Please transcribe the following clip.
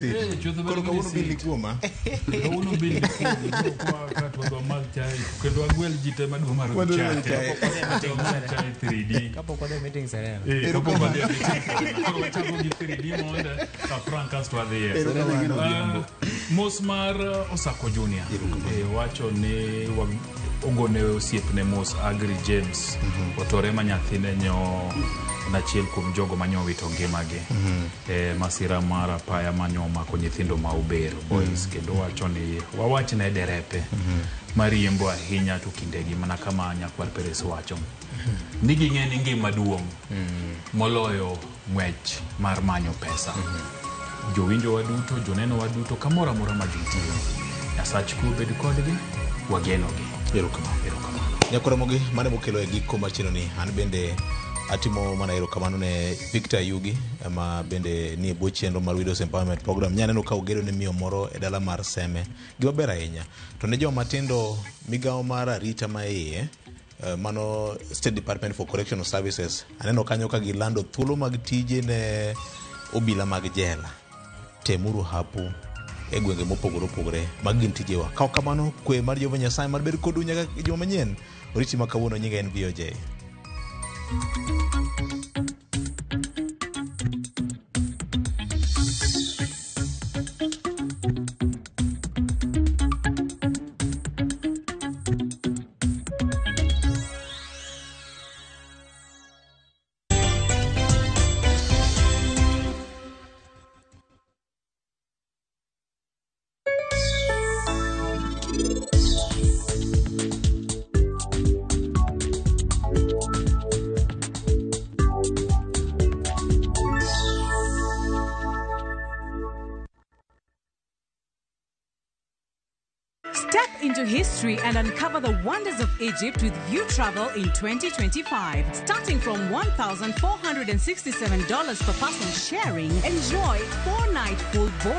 Chutho Koro bedo gi kawuono bill ni receipt. kuoma. Kawuono bill ni kuomi. Koro kwa ka to madh chai kendo agwel ji te madwa madho Wadwa chai. madho chai. Wadwa madho chai 3D. Kapok wadhi e meeting Serena. Kapok wadhi e meeting. Koro wachako gi 3D mondo ka Frank kasto wadhiye. Erokamano. Mos mar Osako Junior wacho ni ogone osiepne mos Agri James otore ma nyathine nyo en achiel kuom jogo manyo owito ngimagi masira mar apaya manyo omako nyithindo ma Ober Boys kendo wacho ni wawach ne derepe mariembo ahinya to kindegi mana kama Nyakwar Peres wacho ni ging'e ni ngima duong' moloyo ng'wech mar manyo pesa. Jowinjo wa duto, joneno wa duto, kamoro amora ma gintie, Nyasach kwe obed kodgi, wagenogi. Erokamano. Erokamano. Nyakwaramogi mane mokelo e giko mar chenro ni an bende atimo mana erokamano ne Victor Yugi ma bende nie bwo chenro mar Widows Empowerment Program. Nyaneno ka ogedo ne miyo moro e dala mar Seme. Gima ber ahinya. To ne joma tindo migawo mar arita ma iye mano State Department for Correctional Services aneno kanyo ka gilando thuolo mag tije ne obila mag jela. Temuru hapu e gwenge mopogore opogore mag gin tijewa. Ka ok kamano, kwe mar Jehova Nyasaye mar bed kodu nyaka juma manyien. Oriti ma kawuono nyinga en VOJ. Step into history and uncover the wonders of Egypt with You Travel in 2025. Starting from $1,467 per person sharing, enjoy 4-night full board.